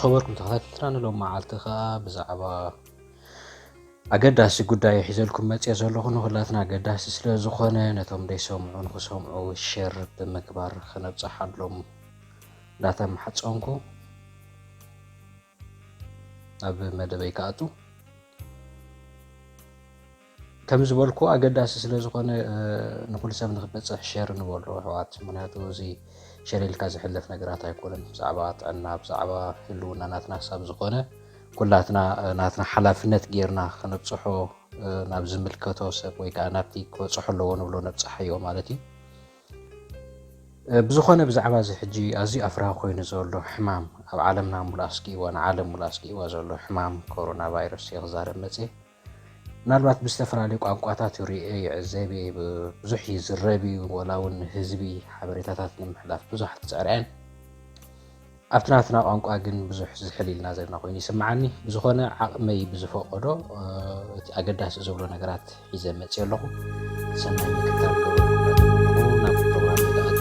ዝኸበርኩም ተኸታተልትና፣ ንሎም መዓልቲ ከኣ ብዛዕባ ኣገዳሲ ጉዳይ ሒዘልኩም መጽየ ዘለኹ። ንኹላትና ኣገዳሲ ስለ ዝኾነ፣ ነቶም ደይሰምዑ ንኽሰምዑ ሸር ብምግባር ክነብጽሓሎም እንዳተማሕጸንኩ፣ ናብ መደበይ ክኣቱ። ከም ዝበልኩ ኣገዳሲ ስለ ዝኾነ፣ እ፣ ንኹሉ ሰብ ንኽበጽሕ ሸር ንበሎ ኣሕዋት። ምኽንያቱ እዚ ሸር ኢልካ ዝሕለፍ ነገራት ኣይኮነን። ብዛዕባ ጥዕና፣ ብዛዕባ ህልውና ናትና ክሳብ ዝኾነ፣ ኩላትና፣ እ፣ ናትና ሓላፍነት ጌርና ክነብጽሖ፣ እ፣ ናብ ዝምልከቶ ሰብ ወይ ከኣ ናብቲ ክበጽሖ ኣለዎ ንብሎ ነብጽሓዮ ማለት እዩ። እ፣ ብዝኾነ ብዛዕባ እዚ ሕጂ ኣዝዩ ኣፍራሂ ኮይኑ ዘሎ ሕማም፣ ኣብ ዓለምና ሙሉእ ኣስጊእዋ፣ ንዓለም ሙሉእ ኣስጊእዋ ዘሎ ሕማም ኮሮና ቫይረስ እየ ክዛረብ መጽየ። ምናልባት ብዝተፈላለዩ ቋንቋታት ይርእየ፣ ይዕዘብ እየ፣ ብ-፣ ብዙሕ ይዝረብ እዩ፣ ወላ እውን ንህዝቢ ሓበሬታታት ንምሕላፍ ብዙሓት ይጽዕራ እየን። ኣብቲ ናትና ቋንቋ ግን ብዙሕ ዝሕል ኢልና ዘለና ኮይኑ ይስምዓኒ። ብዝኾነ ዓቕመይ ብዝፈቐዶ፣ እ፣ እቲ ኣገዳሲ ዝብሎ ነገራት ሒዘ መጽየ ኣለኹ። ሰናይ ምክትታል ክገብረልኩም እናተመነኹ ናብ ፕሮግራም ንግኣቱ።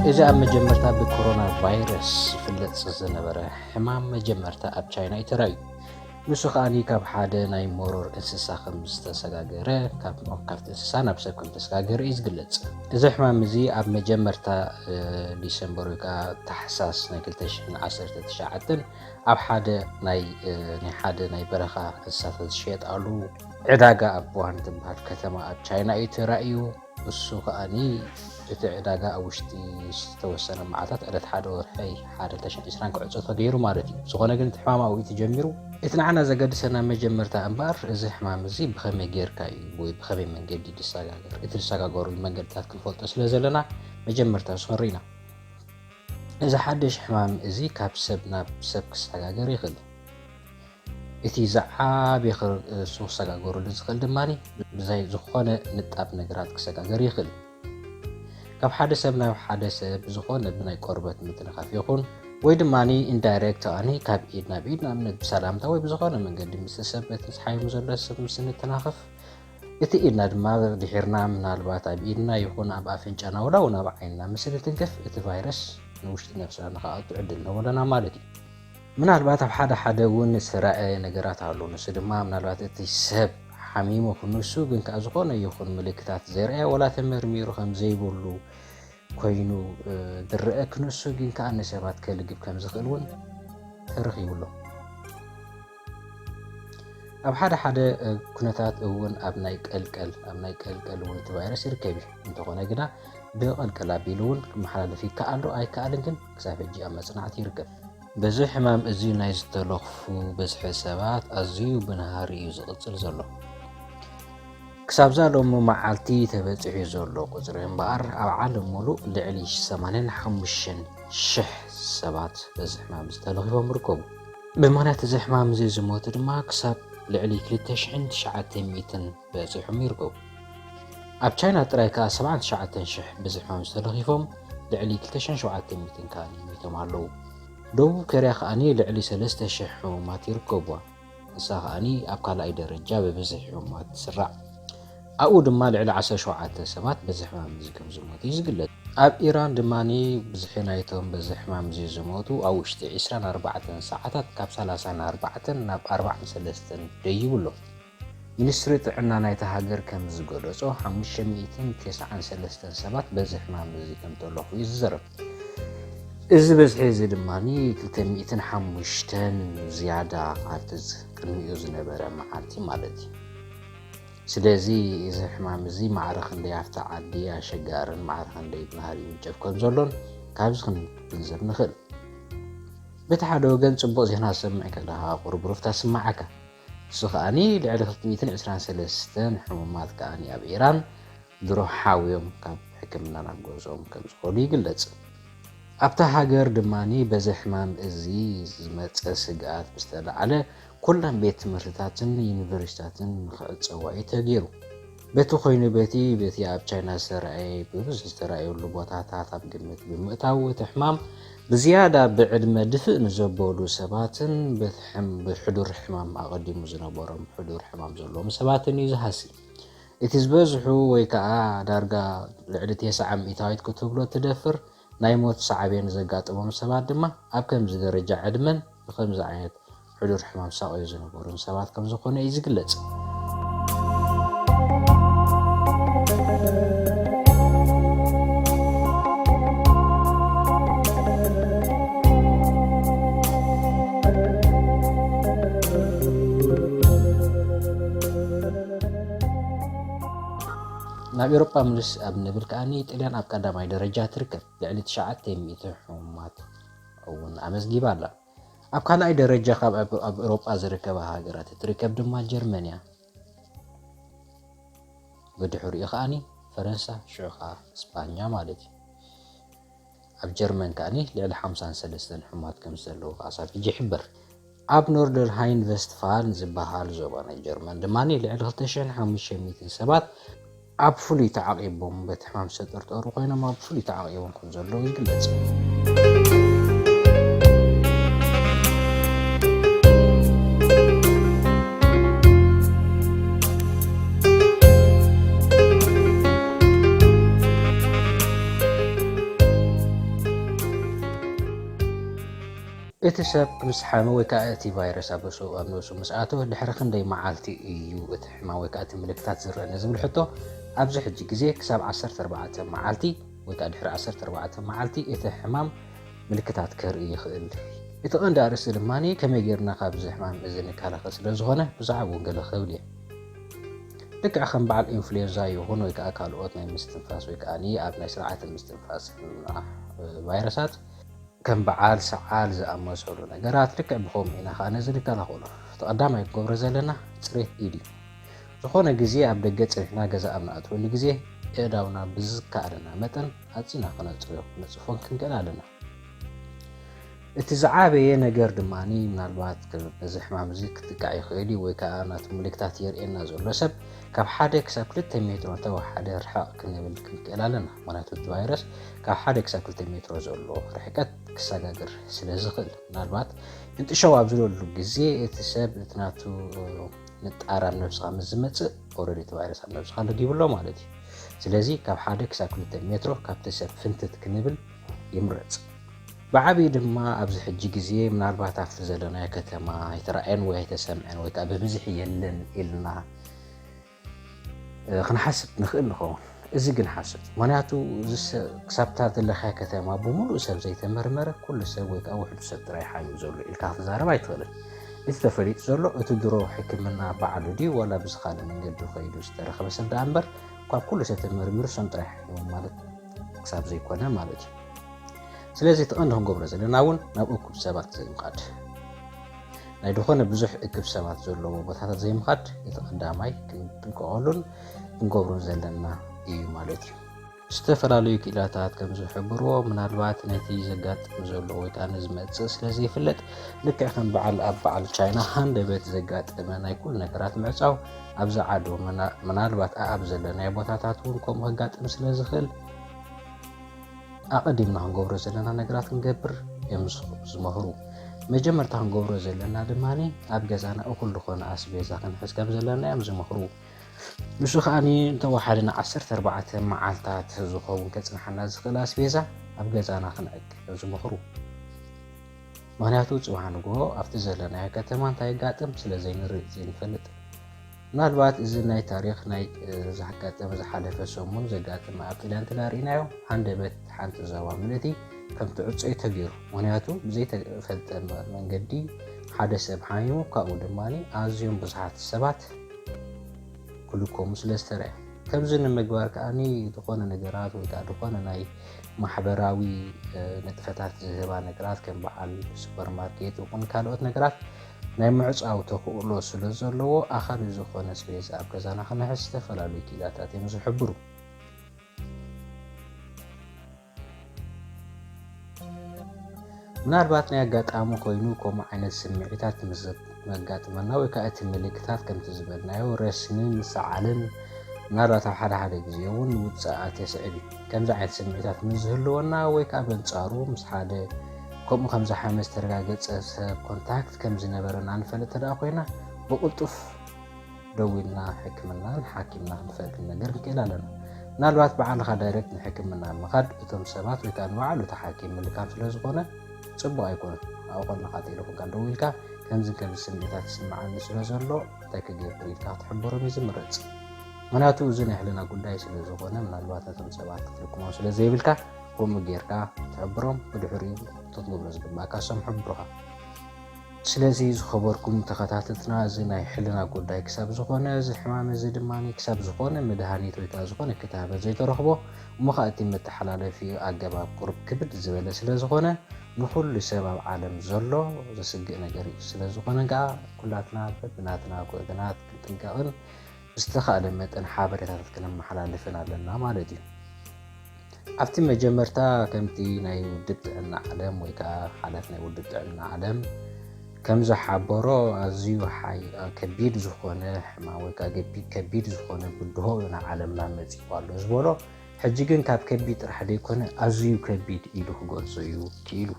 እዚ ኣብ መጀመርታ ብኮሮና ቫይረስ ይፍለጥ ዝነበረ ሕማም መጀመርታ ኣብ ቻይና እዩ ተራእዩ። ንሱ ከኣኒ ካብ ሓደ ናይ መሮር እንስሳ ከም ዝተሰጋገረ፣ ካብ፣ ካብቲ እንስሳ ናብ ሰብ ከም ዝተሰጋገረ እዩ ዝግለጽ። እዚ ሕማም እዚ ኣብ መጀመርታ፣ እ፣ ዲሰምበር ወይ ከኣ ታሕሳስ ናይ ክልተ ሽሕን ዓሰርተ ትሽዓተን ኣብ ሓደ ናይ፣ እ፣ ናይ ሓደ ናይ በረኻ እንስሳታት ዝሸየጣሉ ዕዳጋ ኣብ ውሃን ትበሃል ከተማ ኣብ ቻይና እዩ ተራእዩ። እሱ ከኣኒ እቲ ዕዳጋ ኣብ ውሽጢ ዝተወሰነ መዓልታት፣ ዕለት ሓደ ወርሒ ሓደ ክልተ ሽሕን ዕስራን ክዕጾ ተገይሩ ማለት እዩ። ዝኾነ ግን እቲ ሕማም ኣብኡ ተጀሚሩ። እቲ ንዓና ዘገድሰና መጀመርታ እምበኣር፣ እዚ ሕማም እዚ ብኸመይ ጌርካ እዩ ወይ ብኸመይ መንገዲ ዝሰጋገር? እቲ ዝሰጋገሩ መንገድታት ክንፈልጦ ስለ ዘለና፣ መጀመርታ እሱ ክንርኢ ኢና። እዚ ሓድሽ ሕማም እዚ ካብ ሰብ ናብ ሰብ ክሰጋገር ይኽእል። እቲ ዝዓበየ ክር-፣ እሱ ክሰጋገረሉ ዝኽእል ድማ ብዘይ ዝኾነ ንጣብ ነገራት ክሰጋገር ይኽእል። ካብ ሓደ ሰብ ናብ ሓደ ሰብ ዝኾነ ብናይ ቆርበት ምትንኻፍ ይኹን፣ ወይ ድማ ኢንዳይሬክት ኣኒ ካብ ኢድ ናብ ኢድ፣ ንኣብነት ብሰላምታ ወይ ብዝኾነ መንገዲ ምስ ሰብ፣ በቲ ምስ ሓሚሙ ዘሎ ሰብ ምስ ንተናኸፍ፣ እቲ ኢድና ድማ ድሒርና ምናልባት ኣብ ኢድና ይኹን ኣብ ኣፍንጫና ወላ እውን ኣብ ዓይንና ምስ ንትንክፍ፣ እቲ ቫይረስ ንውሽጢ ነብስና ንኽኣቱ ዕድል ንህቦ ኣለና ማለት እዩ። ምናልባት ኣብ ሓደ ሓደ እውን ዝተራእየ ነገራት ኣሎ። ንሱ ድማ ምናልባት እቲ ሰብ ሓሚሙ ክንሱ ግን ከኣ ዝኾነ ይኹን ምልክታት ዘይረኣየ ወላ ተመርሚሩ ከም ዘይብሉ ኮይኑ፣ እ፣ ዝረአ ክንሱ ግን ከኣ ንሰባት ከልግብ ከም ዝኽእል እውን ተረኺቡ ኣሎ። ኣብ ሓደ ሓደ፣ እ፣ ኩነታት እውን ኣብ ናይ ቀልቀል፣ ኣብ ናይ ቀልቀል እውን እቲ ቫይረስ ይርከብ እዩ። እንተኾነ ግና ብቐልቀል ኣቢሉ እውን ክመሓላለፍ ይከኣል ዶ ኣይከኣልን ግን ክሳብ ሕጂ ኣብ መጽናዕቲ ይርከብ። በዚ ሕማም እዚ ናይ ዝተለኽፉ ብዝሒ ሰባት ኣዝዩ ብናህሪ እዩ ዝቕጽል ዘሎ። ክሳብዛ ሎሚ መዓልቲ ተበጺሑ ዘሎ ቁጽሪ እምበኣር፣ ኣብ ዓለም ሙሉእ ልዕሊ ሰማንያን ሓሙሽተን ሽሕ ሰባት በዚ ሕማም እዚ ተለኺፎም ይርከቡ። ብምኽንያት እዚ ሕማም እዚ ዝሞቱ ድማ ክሳብ ልዕሊ ክልተ ሽሕን ትሽዓተ ሚእትን በጺሖም ይርከቡ። ኣብ ቻይና ጥራይ ከኣ ሰብዓን ትሽዓተን ሽሕ በዚ ሕማም ዝተለኺፎም፣ ልዕሊ ክልተ ሽሕን ሸውዓተ ሚእትን ከኣ ሞይቶም ኣለዉ። ደቡብ ኮርያ ከኣ ልዕሊ ሰለስተ ሽሕ ሕሙማት ይርከብዋ። ንሳ ከኣ ኣብ ካልኣይ ደረጃ ብብዝሒ ሕሙማት ትስራዕ። ኣብኡ ድማ ልዕሊ ዓሰርተ ሸውዓተ ሰባት በዚ ሕማም እዚ ከም ዝሞቱ እዩ ዝግለጽ። ኣብ ኢራን ድማ ብዝሒ ናይቶም በዚ ሕማም እዚ ዝሞቱ ኣብ ውሽጢ ዕስራን ኣርባዕተን ሰዓታት ካብ ሰላሳን ኣርባዕተን ናብ ኣርባዓን ሰለስተን ደይቡ ኣሎ። ሚኒስትሪ ጥዕና ናይታ ሃገር ከም ዝገለጾ፣ ሓሙሽተ ሚእትን ተስዓን ሰለስተን ሰባት በዚ ሕማም እዚ ከም ተለኹ እዩ ዝዝረብ። እዚ ብዝሒ እዚ ድማ ክልተ ሚእትን ሓሙሽተን ዝያዳ ካብቲ ዝ-፣ ቅድሚኡ ዝነበረ መዓልቲ ማለት እዩ። ስለዚ እዚ ሕማም እዚ ማዕረ ክንደይ ኣብታ ዓዲ ኣሸጋርን ማዕረ ክንደይ ብናህሪ ይውንጨፍ ከም ዘሎን ካብዚ ክንግንዘብ ንኽእል። በቲ ሓደ ወገን ጽቡቕ ዜና ትሰምዕ ከለኻ ቁርብሩፍታ ትስምዓካ። እሱ ከኣኒ ልዕሊ ክልተ ሚእትን ዕስራን ሰለስተን ሕሙማት ከኣኒ ኣብ ኢራን ድሮ ሓውዮም ካብ ሕክምና ናብ ገዝኦም ከም ዝኾኑ ይግለጽ። ኣብታ ሃገር ድማ በዚ ሕማም እዚ ዝመጸ ስግኣት ምስ ተለዓለ፣ ኩለን ቤት ትምህርትታትን ዩኒቨርሲቲታትን ንኽዕጸዋ እዩ ተገይሩ። በቲ ኮይኑ በቲ፣ በቲ ኣብ ቻይና ዝተራእየ፣ ብብዝሒ ዝተራእየሉ ቦታታት ኣብ ግምት ብምእታው፣ እቲ ሕማም ብዝያዳ ብዕድመ ድፍእ ንዘበሉ ሰባትን በቲ ሕም-፣ ብሕዱር ሕማም ኣቐዲሙ ዝነበሮም ሕዱር ሕማም ዘለዎም ሰባትን እዩ ዝሃሲ። እቲ ዝበዝሑ ወይ ከዓ ዳርጋ ልዕሊ ተስዓ ሚእታዊት ክትብሎ ትደፍር ናይ ሞት ሳዕቤን ዘጋጥሞም ሰባት ድማ ኣብ ከምዚ ደረጃ ዕድመን ብከምዚ ዓይነት ሕዱር ሕማም ሳቐዩ ዝነበሩን ሰባት ከም ዝኾነ እዩ ዝግለጽ። ናብ ኤውሮጳ ምልስ ኣብ ንብል ከኣ ጥልያን ኣብ ቀዳማይ ደረጃ ትርከብ። ልዕሊ ትሽዓተ ሚእቲ ሕሙማት እውን ኣመዝጊባ ኣላ። ኣብ ካልኣይ ደረጃ ካብ ኣብ ኤውሮጳ ዝርከባ ሃገራት እትርከብ ድማ ጀርመን እያ። ብድሕሪኡ ከኣ ፈረንሳ፣ ሽዑ ከኣ ስጳኛ ማለት እዩ። ኣብ ጀርመን ከኣ ልዕሊ ሓምሳን ሰለስተን ሕሙማት ከም ዘለዉ ከኣ ክሳብ ሕጂ ይሕበር። ኣብ ኖርደርሃይን ቨስትፋልን ዝበሃል ዞባ ናይ ጀርመን ድማ ልዕሊ ክልተ ሽሕን ሓሙሽተ ሚእትን ሰባት ኣብ ፍሉይ ተዓቒቦም በቲ ሕማም ዝተጠርጠሩ ኮይኖም ኣብ ፍሉይ ተዓቒቦም ከም ዘለዉ ይግለጽ። እቲ ሰብ ምስ ሓመ ወይ ከዓ እቲ ቫይረስ ኣብ ርእሱ ኣብ ነብሱ ምስ ኣተወ ድሕሪ ክንደይ መዓልቲ እዩ እቲ ሕማም ወይ ከዓ እቲ ምልክታት ዝረአ ንዝብል ሕቶ፣ ኣብዚ ሕጂ ግዜ ክሳብ ዓሰርተ ኣርባዕተ መዓልቲ ወይ ከዓ ድሕሪ ዓሰርተ ኣርባዕተ መዓልቲ እቲ ሕማም ምልክታት ከርኢ ይኽእል። እቲ ቀንዲ ኣርእስቲ ድማ ከመይ ጌርና ካብዚ ሕማም እዚ ንከላኸል ስለ ዝኾነ ብዛዕባኡ እውን ገለ ክብል እየ። ልክዕ ከም በዓል ኢንፍሉዌንዛ ይኹን ወይ ከዓ ካልኦት ናይ ምስትንፋስ ወይ ከዓ ኣብ ናይ ስርዓተ ምስትንፋስ ቫይረሳት ከም በዓል ሰዓል ዝኣመሰሉ ነገራት ልክዕ ብኸምኡ ኢና ከዓ ነዚ ንከላኸሎ። እቲ ቀዳማይ ክገብሮ ዘለና ፅሬት ኢድ እዩ። ዝኾነ ግዜ ኣብ ደገ ፅሪሕና ገዛ ኣብ ንኣትወሉ ግዜ ኣእዳውና ብዝከኣለና መጠን ኣፂና ክነፅርዮ ክነፅፎን ክንክእል ኣለና። እቲ ዝዓበየ ነገር ድማ ምናልባት ነዚ ሕማም እዚ ክትቃዕ ይኽእል እዩ ወይ ከዓ ናቱ ምልክታት የርእየና ዘሎ ሰብ ካብ ሓደ ክሳብ ክልተ ሜትሮ እንተወሓደ ርሕቕ ክንብል ክንክእል ኣለና። ምክንያቱ እቲ ቫይረስ ካብ ሓደ ክሳብ ክልተ ሜትሮ ዘሎ ርሕቀት ክሰጋገር ስለ ዝኽእል ምናልባት እንጥሸው ኣብ ዝለሉ ግዜ እቲ ሰብ እቲ ናቱ ንጣር ኣብ ነብስኻ ምስ ዝመፅእ ኦረዲ እቲ ቫይረስ ኣብ ነብስኻ ለጊቡ ኣሎ ማለት እዩ። ስለዚ ካብ ሓደ ክሳብ ክልተ ሜትሮ ካብቲ ሰብ ፍንትት ክንብል ይምረፅ። ብዓብዪ ድማ ኣብዚ ሕጂ ግዜ ምናልባት ኣብቲ ዘለናዮ ከተማ ኣይተራእየን ወይ ኣይተሰምዐን ወይ ከዓ ብብዝሒ የለን ኢልና ክንሓስብ ንኽእል ንኸውን። እዚ ግን ሓሶት። ምክንያቱ ክሳብታ ዘለኻዮ ከተማ ብምሉእ ሰብ ዘይተመርመረ ኩሉ ሰብ ወይ ከዓ ውሕዱ ሰብ ጥራይ ሓሚሙ ዘሎ ኢልካ ክትዛረብ ኣይትኽእልን። እቲ ተፈሊጡ ዘሎ እቲ ድሮ ሕክምና ባዕሉ ድዩ ዋላ ብዝኻልእ መንገዲ ከይዱ ዝተረኸበ ሰብ ደኣ እምበር ካብ ኩሉ ሰብ ተመርሚሩ እሶም ጥራይ ሓሚሞም ማለት ክሳብ ዘይኮነ ማለት እዩ። ስለዚ እቲ ቀንዲ ክንገብሮ ዘለና እውን ናብ እኩብ ሰባት ዘይምኻድ። ናይ ዝኾነ ብዙሕ እክብ ሰባት ዘለዎ ቦታታት ዘይምኻድ እቲ ቀዳማይ ክንጥንቀቐሉን ክንገብሮን ዘለና እዩ ማለት እዩ። ዝተፈላለዩ ክኢላታት ከም ዝሕብርዎ ምናልባት ነቲ ዘጋጥም ዘሎ ወይ ከዓ ንዝመፅእ ስለ ዘይፍለጥ ልክዕ ከም በዓል ኣብ በዓል ቻይና ሃንደበት ዘጋጠመ ናይ ኩሉ ነገራት ምዕፃው ኣብዚ ዓዱ ምናልባት ኣብ ዘለናዮ ቦታታት እውን ከምኡ ከጋጥም ስለ ዝኽእል ኣቐዲምና ክንገብሮ ዘለና ነገራት ክንገብር እዮም ዝመኽሩ። መጀመርታ ክንገብሮ ዘለና ድማ ኣብ ገዛና እኹል ዝኾነ ኣስቤዛ ክንሕዝ ከም ዘለና እዮም ዝመኽሩ። ንሱ ከኣ እንተወሓደ ን ዓሰርተ ኣርባዕተ መዓልታት ዝኸውን ከጽንሓና ዝኽእል ኣስቤዛ ኣብ ገዛና ክንዕቅብ እዮም ዝመኽሩ። ምኽንያቱ ጽባሕ ንግሆ ኣብቲ ዘለናዮ ከተማ እንታይ የጋጥም ስለ ዘይንርኢ ዘይንፈልጥ። ምናልባት እዚ ናይ ታሪኽ ናይ ዘጋጠመ ዝሓለፈ ሰሙን ዘጋጠመ ኣብ ጥልያን እንተ ርኢናዮ ሃንደበት ሓንቲ ዞባ ምልእቲ ከም ትዕጾ እዩ ተገይሩ። ምኽንያቱ ብዘይተፈልጠ መንገዲ ሓደ ሰብ ሓሚሙ ካብኡ ድማ ኣዝዮም ብዙሓት ሰባት ክልከሙ ስለ ዝተረኣ ከምዚ ንምግባር ከኣ ዝኾነ ነገራት ወይ ከዓ ዝኾነ ናይ ማሕበራዊ ንጥፈታት ዝህባ ነገራት ከም በዓል ሱፐርማርኬት ይኹን ካልኦት ነገራት ናይ ምዕፃው ተኽእሎ ስለ ዘለዎ ኣኻሊ ዝኾነ ኣስቤዛ ኣብ ገዛና ክነሕዝ ዝተፈላለዩ ክኢላታት እዮም ዝሕብሩ። ምናልባት ናይ ኣጋጣሚ ኮይኑ ከምኡ ዓይነት ስምዒታት ምስ ዘጋጥመና ወይ ከዓ እቲ ምልክታት ከምቲ ዝበልናዮ ረስንን ሰዓልን ምናልባት ኣብ ሓደ ሓደ ግዜ እውን ውፅኣት የስዕብ እዩ። ከምዚ ዓይነት ስምዒታት ምስ ዝህልወና ወይ ከዓ በንፃሩ ምስ ሓደ ከምኡ ከም ዝሓመ ዝተረጋገፀ ሰብ ኮንታክት ከም ዝነበረና ንፈልጥ እንተ ኮይና ብቕልጡፍ ደዊልና ሕክምናን ሓኪምና ክንፈልጥ ነገር ንክእል ኣለና። ምናልባት ባዕልኻ ዳይሬክት ንሕክምና ምኻድ እቶም ሰባት ወይ ከዓ ንባዕሉ እቲ ሓኪም ምልካም ስለ ዝኾነ ፅቡቅ ኣይኮነን። ኣብኡ ከለካ ቴሌፎንካ ደዊልካ ከምዚ ከምዚ ስምዒታት ይስምዓኒ ስለ ዘሎ እንታይ ክገብር ኢልካ ክትሕብሮም እዩ ዝምረፅ። ምክንያቱ እዚ ናይ ሕልና ጉዳይ ስለ ዝኾነ ምናልባት ነቶም ሰባት ክትልክሞም ስለ ዘይብልካ ከምኡ ጌርካ ትሕብሮም። ብድሕሪኡ ክትገብሮ ዝግባእካ እሶም ሕብሩኻ። ስለዚ ዝኸበርኩም ተኸታተልትና እዚ ናይ ሕልና ጉዳይ ክሳብ ዝኾነ እዚ ሕማም እዚ ድማ ክሳብ ዝኾነ መድሃኒት ወይ ከዓ ዝኾነ ክታበት ዘይተረኽቦ እሞ ከዓ እቲ መተሓላለፊ ኣገባብ ቁሩብ ክብድ ዝበለ ስለ ዝኾነ ንኹሉ ሰብ ኣብ ዓለም ዘሎ ዘስግእ ነገር እዩ። ስለ ዝኾነ ከዓ ኩላትና በብናትና ኩእትናት ክንጥንቀቕን ብዝተኻእለ መጠን ሓበሬታታት ክነመሓላልፍን ኣለና ማለት እዩ። ኣብቲ መጀመርታ ከምቲ ናይ ውድብ ጥዕና ዓለም ወይ ከዓ ሓላፊ ናይ ውድብ ጥዕና ዓለም ከም ዝሓበሮ ኣዝዩ ሓይ- ከቢድ ዝኾነ ሕማም ወይ ከዓ ገቢ- ከቢድ ዝኾነ ብድሆ ናብ ዓለምና መፂኡ ኣሎ ዝበሎ ሕጂ ግን ካብ ከቢድ ጥራሕ ዘይኮነ ኣዝዩ ከቢድ ኢሉ ክገልጾ እዩ ክኢሉ።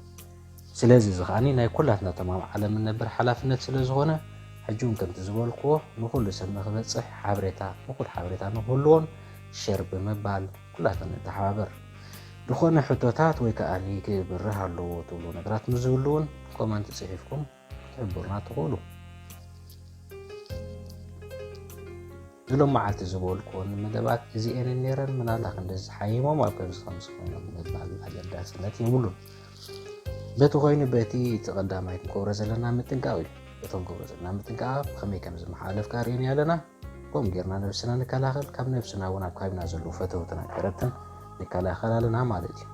ስለዚ እዚ ከዓኒ ናይ ኩላትና እቶም ኣብ ዓለም እንነብር ሓላፍነት ስለ ዝኾነ ሕጂ እውን ከምቲ ዝበልክዎ ንኹሉ ሰብ ንክበፅሕ ሓበሬታ እኹል ሓበሬታ ንክህልዎን ሸር ብምባል ኩላትና ንተሓባበር። ዝኾነ ሕቶታት ወይ ከዓ ክብርህ ኣለዎ ትብሉ ነገራት ምስ ዝህሉ እውን ኮመንት ፅሒፍኩም ክትሕብሩና ትኽእሉ። ንሎም መዓልቲ ዝበልኩዎን መደባት እዚኤን ነይረን። ምናልባት ክንደዚ ሓይሞም ኣብ ከምዚ ከምዚ ኮይኖም ምባል ኣገዳስነት የብሉን። በቲ ኮይኑ በቲ እቲ ቀዳማይ ክንገብሮ ዘለና ምጥንቃቕ እዩ። እቶም ክንገብሮ ዘለና ምጥንቃቕ ብኸመይ ከም ዝመሓላለፍካ ርእየን ኣለና። ከምኡ ጌርና ነብስና ንከላኸል፣ ካብ ነብስና እውን ኣብ ከባቢና ዘለዉ ፈተውትና ቀረብትን ንከላኸል ኣለና ማለት እዩ።